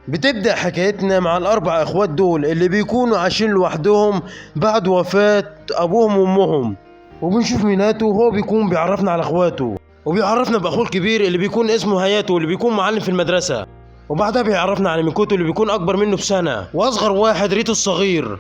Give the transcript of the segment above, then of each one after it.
بتبدأ حكايتنا مع الأربع إخوات دول اللي بيكونوا عايشين لوحدهم بعد وفاة أبوهم وأمهم. وبنشوف ميناتو وهو بيكون بيعرفنا على إخواته، وبيعرفنا بأخوه الكبير اللي بيكون اسمه هاياتو اللي بيكون معلم في المدرسة. وبعدها بيعرفنا على ميكوتو اللي بيكون أكبر منه بسنة، وأصغر واحد ريتو الصغير.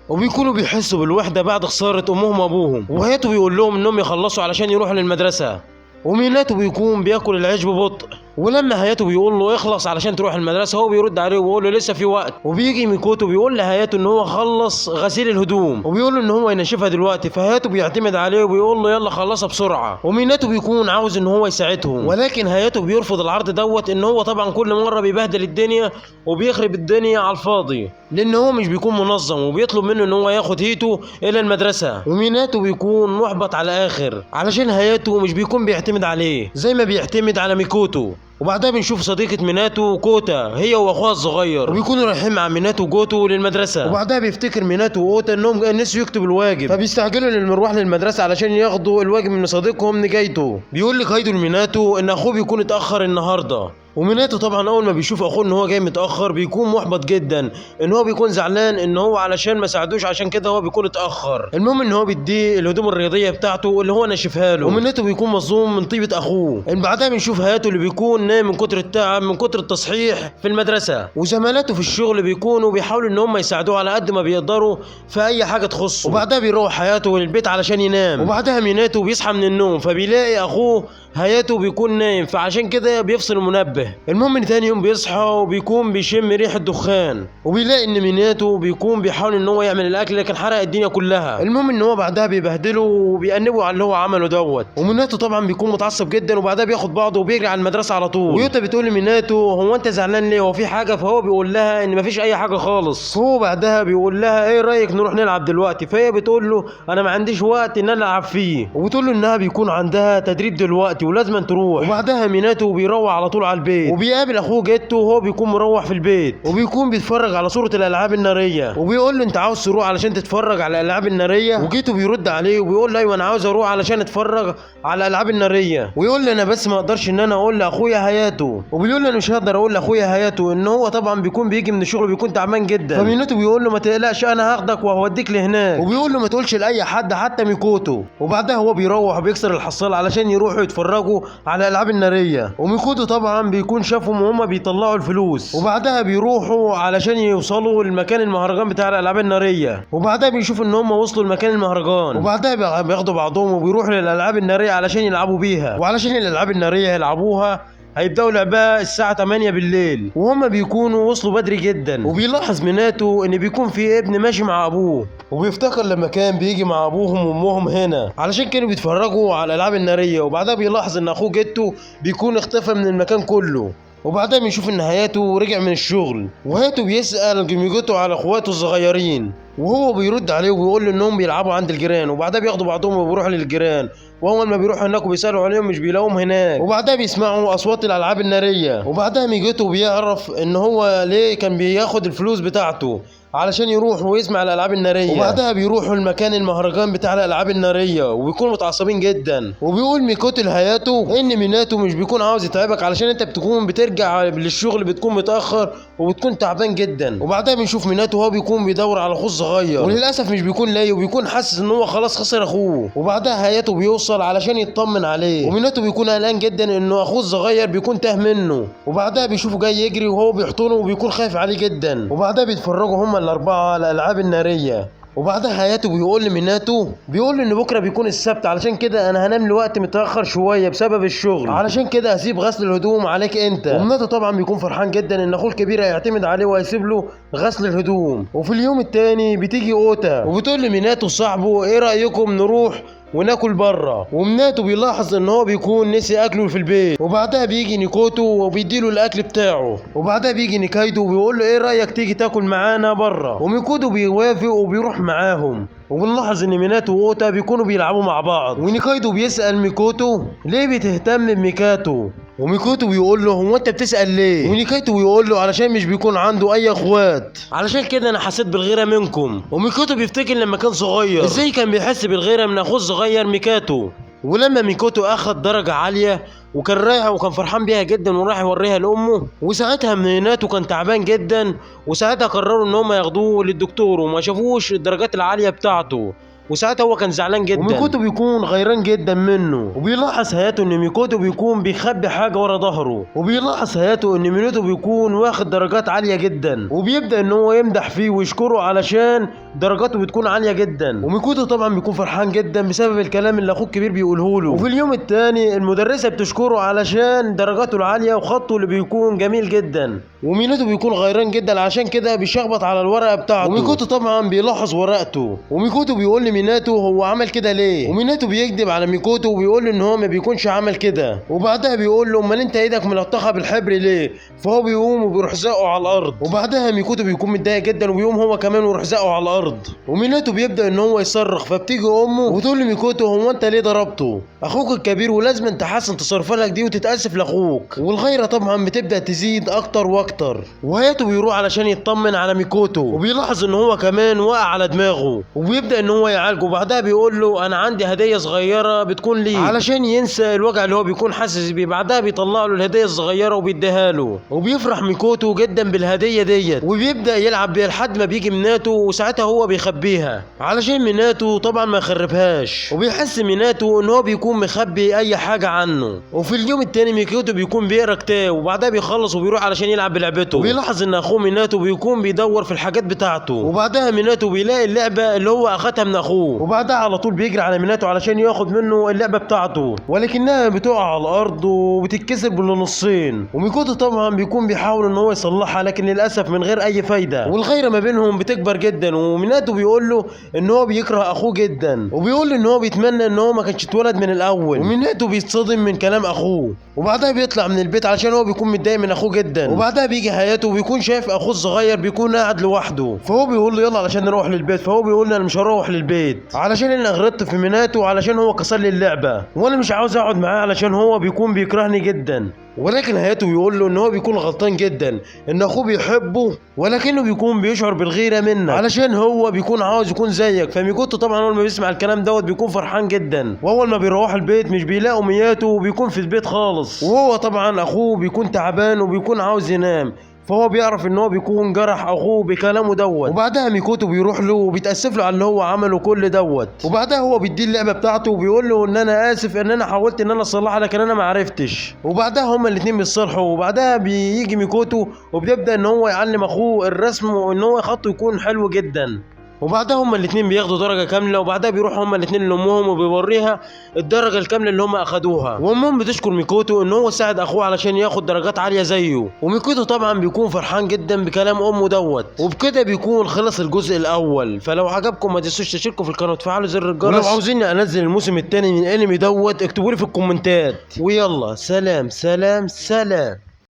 وبيكونوا بيحسوا بالوحدة بعد خسارة أمهم وأبوهم. وهاياتو بيقول لهم إنهم يخلصوا علشان يروحوا للمدرسة. وميناتو بيكون بياكل العيش ببطء، ولما هاياتو بيقول له اخلص علشان تروح المدرسة هو بيرد عليه وبيقول له لسه في وقت. وبيجي ميكوتو بيقول لهاياتو ان هو خلص غسيل الهدوم، وبيقول له ان هو ينشفها دلوقتي، فهاياتو بيعتمد عليه وبيقول له يلا خلصها بسرعة. وميناتو بيكون عاوز ان هو يساعدهم، ولكن هاياتو بيرفض العرض دوت، ان هو طبعا كل مرة بيبهدل الدنيا وبيخرب الدنيا على الفاضي، لان هو مش بيكون منظم، وبيطلب منه ان هو ياخد هيتو الى المدرسة. وميناتو بيكون محبط على الاخر علشان هاياتو مش بيكون بيعتمد عليه زي ما بيعتمد على ميكوتو. وبعدها بنشوف صديقة ميناتو كوتا هي واخوها الصغير، وبيكونوا رايحين مع ميناتو وجوتو للمدرسة. وبعدها بيفتكر ميناتو وأوتا انهم نسيوا يكتبوا الواجب، فبيستعجلوا للمروح للمدرسة علشان ياخدوا الواجب من صديقهم نجايتو. بيقول لكايدو لميناتو ان اخوه بيكون اتأخر النهارده. وميناتو طبعا اول ما بيشوف اخوه ان هو جاي متاخر بيكون محبط جدا، ان هو بيكون زعلان ان هو علشان ما ساعدوش عشان كده هو بيكون اتاخر. المهم ان هو بيديه الهدوم الرياضية بتاعته اللي هو نشفها له، وميناتو بيكون مصدوم من طيبة اخوه. ان بعدها بنشوف هاياتو اللي بيكون نايم من كتر التعب من كتر التصحيح في المدرسة، وزمالاته في الشغل بيكونوا بيحاولوا ان هم يساعدوه على قد ما بيقدروا في اي حاجة تخصه. وبعدها بيروح هاياتو للبيت علشان ينام. وبعدها ميناتو بيصحى من النوم فبيلاقي اخوه هاياتو بيكون نايم، فعشان كده بيفصل المنبه. المهم ان تاني يوم بيصحى وبيكون بيشم ريحه دخان، وبيلاقي ان ميناتو بيكون بيحاول ان هو يعمل الاكل لكن حرق الدنيا كلها. المهم ان هو بعدها بيبهدله وبيأنبه على اللي هو عمله دوت. وميناتو طبعا بيكون متعصب جدا، وبعدها بياخد بعضه وبيجري على المدرسة على طول. ويوتا بتقول لميناتو هو انت زعلان ليه، هو في حاجة؟ فهو بيقول لها ان مفيش اي حاجة خالص. هو بعدها بيقول لها ايه رايك نروح نلعب دلوقتي؟ فهي بتقول له انا ما عنديش وقت ان انا العب فيه، وبتقول له انها بيكون عندها تدريب دلوقتي ولازم تروح. وبعدها ميناتو بيروح على طول على البيت، وبيقابل اخوه جيتو وهو بيكون مروح في البيت، وبيكون بيتفرج على صورة الالعاب النارية، وبيقول له انت عاوز تروح علشان تتفرج على الالعاب النارية؟ وجيتو بيرد عليه وبيقول له ايوه انا عاوز اروح علشان اتفرج على الالعاب النارية. ويقول له انا بس ما اقدرش ان انا اقول لاخويا هاياتو، وبيقول له انا مش هقدر اقول لاخويا هاياتو ان هو طبعا بيكون بيجي من الشغل بيكون تعبان جدا. فميناتو بيقول له ما تقلقش انا هاخدك وهوديك لهناك، وبيقول له ما تقولش لاي حد حتى ميكوتو. وبعدها هو بيروح وبيكسر الحصاله علشان يروحوا يتفرجوا على الالعاب النارية. وميكوتو طبعا بيكون شافهم وهما بيطلعوا الفلوس. وبعدها بيروحوا علشان يوصلوا لمكان المهرجان بتاع الالعاب النارية. وبعدها بيشوفوا ان هم وصلوا لمكان المهرجان، وبعدها بياخدوا بعضهم وبيروحوا للالعاب النارية علشان يلعبوا بيها. وعلشان الالعاب النارية يلعبوها هيبداوا لعبها الساعة 8 بالليل، وهما بيكونوا وصلوا بدري جدا. وبيلاحظ ميناتو ان بيكون في ابن ماشي مع ابوه، وبيفتكر لما كان بيجي مع ابوهم وامهم هنا علشان كانوا بيتفرجوا على الالعاب النارية. وبعدها بيلاحظ ان اخوه جيتو بيكون اختفى من المكان كله. وبعدها بنشوف ان هاياتو رجع من الشغل، وهاياتو بيسأل ميكوتو على اخواته الصغيرين، وهو بيرد عليه وبيقول له انهم بيلعبوا عند الجيران. وبعدها بياخدوا بعضهم وبيروحوا للجيران، واول ما بيروحوا هناك وبيسالوا عليهم مش بيلاقوهم هناك. وبعدها بيسمعوا اصوات الالعاب النارية. وبعدها ميجوتو بيعرف ان هو ليه كان بياخد الفلوس بتاعته علشان يروح ويسمع الالعاب النارية. وبعدها بيروحوا لمكان المهرجان بتاع الالعاب النارية، وبيكونوا متعصبين جدا. وبيقول ميكوتو لهاياتو ان ميناتو مش بيكون عاوز يتعبك علشان انت بتكون بترجع للشغل بتكون متاخر وبتكون تعبان جدا. وبعدها بنشوف ميناتو وهو بيكون بيدور على اخوه الصغير، وللاسف مش بيكون لاقي، وبيكون حاسس ان هو خلاص خسر اخوه. وبعدها هاياتو بيوصل علشان يطمن عليه، وميناتو بيكون قلقان جدا انه اخوه الصغير بيكون تاه منه. وبعدها بيشوفه جاي يجري وهو بيحضنه وبيكون خايف عليه جدا. وبعدها بيتفرجوا هما الأربعة على الألعاب النارية. وبعدها هاياتو بيقول لميناتو، بيقول له ان بكره بيكون السبت، علشان كده انا هنام لوقت متاخر شوية بسبب الشغل، علشان كده هسيب غسل الهدوم عليك انت. وميناتو طبعا بيكون فرحان جدا ان اخوه الكبير هيعتمد عليه وهيسيب له غسل الهدوم. وفي اليوم التاني بتيجي اوتا وبتقول لميناتو صاحبه ايه رايكم نروح وناكل بره. وميناتو بيلاحظ ان هو بيكون نسي اكله في البيت. وبعدها بيجي نيكوتو وبيديله الاكل بتاعه. وبعدها بيجي نيكايدو وبيقول له ايه رايك تيجي تاكل معانا بره. وميكوتو بيوافق وبيروح معاهم. وبنلاحظ ان ميناتو واوتا بيكونوا بيلعبوا مع بعض. ونيكايدو بيسأل ميكوتو ليه بتهتم بميكاتو، وميكوتو بيقول له هو انت بتسأل ليه؟ ونيكايتو بيقول له علشان مش بيكون عنده اي اخوات، علشان كده انا حسيت بالغيره منكم. وميكوتو بيفتكر لما كان صغير ازاي كان بيحس بالغيره من اخوه الصغير ميكاتو. ولما ميكوتو اخد درجة عالية وكان رايح وكان فرحان بيها جدا وراح يوريها لامه، وساعتها ميناتو كان تعبان جدا، وساعتها قرروا ان هم ياخدوه للدكتور وما شافوش الدرجات العالية بتاعته، وساعتها هو كان زعلان جدا. وميكوتو بيكون غيران جدا منه، وبيلاحظ هاياتو ان ميكوتو بيكون بيخبي حاجة ورا ظهره، وبيلاحظ هاياتو ان ميناتو بيكون واخد درجات عالية جدا، وبيبدا ان هو يمدح فيه ويشكره علشان درجاته بتكون عالية جدا. وميكوتو طبعا بيكون فرحان جدا بسبب الكلام اللي اخوه الكبير بيقوله له. وفي اليوم الثاني المدرسة بتشكره علشان درجاته العالية وخطه اللي بيكون جميل جدا، وميناتو بيكون غيران جدا عشان كده بيشخبط على الورقة بتاعته. وميكوتو طبعا بيلاحظ ورقته، وميكوتو بيقول لميناتو هو عمل كده ليه، وميناتو بيكذب على ميكوتو وبيقول له ان هو ما بيكونش عمل كده، وبعدها بيقول له امال انت ايدك ملطخه بالحبر ليه، فهو بيقوم وبيروح زقه على الارض. وبعدها ميكوتو بيكون متضايق جدا وبيقوم هو كمان ويروح زقه على الارض، وميناتو بيبدا ان هو يصرخ، فبتيجي امه وتقول لميكوتو هو انت ليه ضربته اخوك الكبير، ولازم تحسن تصرفاتك دي وتتاسف لاخوك. والغيرة طبعا بتبدا تزيد اكتر واكتر، وهاياتو بيروح علشان يطمن على ميكوتو، وبيلاحظ ان هو كمان وقع على دماغه، وبيبدا ان هو يعالجه. وبعدها بيقول له انا عندي هديه صغيرة بتكون ليه علشان ينسى الوجع اللي هو بيكون حاسس بيه. بعدها بيطلع له الهدية الصغيرة وبيديها له، وبيفرح ميكوتو جدا بالهديه ديت، وبيبدا يلعب بيها لحد ما بيجي ميناتو، وساعتها هو بيخبيها علشان ميناتو طبعا ما يخربهاش، وبيحس ميناتو ان هو بيكون مخبي اي حاجة عنه. وفي اليوم التاني ميكوتو بيكون بيقرا كتاب، وبعدها بيخلص وبيروح علشان يلعب بلعبته، وبيلاحظ ان اخوه ميناتو بيكون بيدور في الحاجات بتاعته، وبعدها ميناتو بيلاقي اللعبة اللي هو اخدها من اخوه، وبعدها على طول بيجري على ميناتو علشان ياخد منه اللعبة بتاعته، ولكنها بتقع على الارض وبتتكسر بالنصين. وميكوتو طبعا بيكون بيحاول ان هو يصلحها لكن للاسف من غير اي فايده، والغيرة ما بينهم بتكبر جدا. وميناتو بيقول له ان هو بيكره اخوه جدا، وبيقول له ان هو بيتمنى ان هو ما كانش اتولد من الاول. وميناتو بيتصدم من كلام اخوه، وبعدها بيطلع من البيت علشان هو بيكون متضايق من اخوه جدا. وبعدها بيجي هاياتو وبيكون شايف اخوه الصغير بيكون قاعد لوحده، فهو بيقول له يلا علشان نروح للبيت، فهو بيقول له انا مش هروح للبيت علشان انا غلطت في ميناتو علشان هو كسر لي اللعبة، وانا مش عاوز اقعد معاه علشان هو بيكون بيكرهني جدا. ولكن هاياتو بيقول له ان هو بيكون غلطان جدا، ان اخوه بيحبه ولكنه بيكون بيشعر بالغيره منك علشان هو بيكون عاوز يكون زيك. فميكوتو طبعا اول ما بيسمع الكلام دوت بيكون فرحان جدا، واول ما بيروح البيت مش بيلاقوا مياتو وبيكون في البيت خالص، وهو طبعا اخوه بيكون تعبان وبيكون عاوز ينام، فهو بيعرف ان هو بيكون جرح اخوه بكلامه دوت. وبعدها ميكوتو بيروح له وبيتاسف له على اللي هو عمله كل دوت، وبعدها هو بيديه اللعبة بتاعته وبيقول له ان انا اسف ان انا حاولت ان انا اصلحها لكن انا ما عرفتش. وبعدها هما الاثنين بيتصالحوا، وبعدها بيجي ميكوتو وبيبدا ان هو يعلم اخوه الرسم وان هو خطه يكون حلو جدا. وبعدها هما الاثنين بياخدوا درجه كاملة، وبعدها بيروحوا هما الاثنين لامهم وبيوريها الدرجة الكاملة اللي هما اخدوها، وامهم بتشكر ميكوتو ان هو ساعد اخوه علشان ياخد درجات عالية زيه. وميكوتو طبعا بيكون فرحان جدا بكلام امه دوت. وبكده بيكون خلص الجزء الاول. فلو عجبكم ما تنسوش تشتركوا في القناة وتفعلوا زر الجرس، ولو عاوزيني انزل الموسم الثاني من انمي دوت اكتبوا لي في الكومنتات. ويلا سلام سلام سلام.